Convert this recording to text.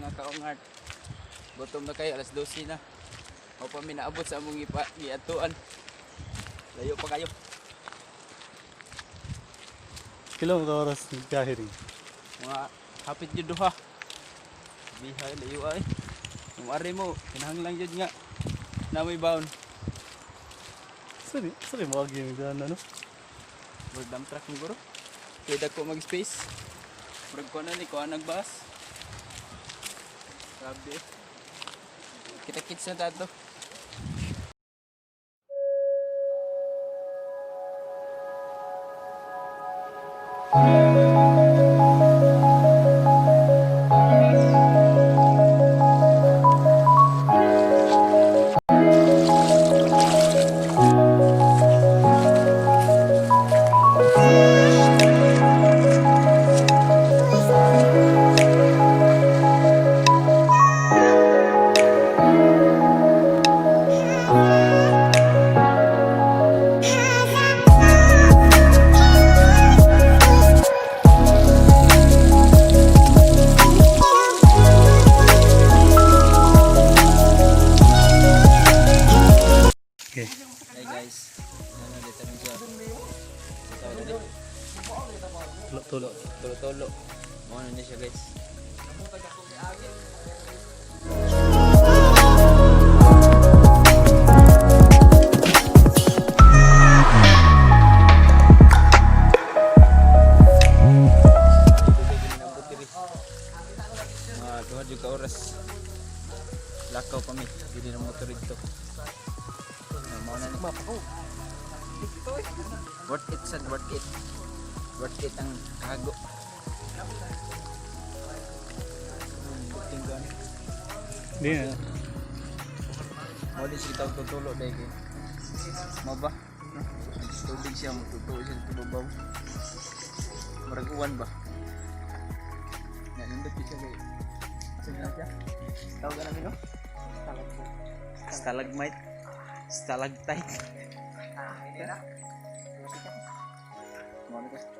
Mga kaungart. Gutom na kayo, alas 12 na. O pa mi naabot sa among giatuan. Layo pa kayo. Kailan ka oras biyahe rin? Mga hapit jud duha. Bihay layo ay. Kung ari mo, kinahanglan jud nga na may baon. Sorry, sorry mo agi yung daan ano? Murag dump truck mo guro. Kaya dako mag space. Murag ko na ni ko nagbas. Grabe. Kita kits na tato. Okay. Hey guys, ano dito rin sa tawag dito? Tulo, tulo. Tulo-tulo. Mao na siya, guys. Mga duha jud ka oras. Lakaw pa mi, dili na motor dito. Mao na ni. Worth it sad, worth it. Worth it ang kahago. Buting gan. Di na. Mo din siya tawag tutulo dahil kay. Mo ba? No? Tubig siya, magtutulo siya sa babaw. Murag uwan ba? Nanindot siya kay. Saan na siya? Tawag namin, no? Stalagmite. Stalactite. Mo na ka.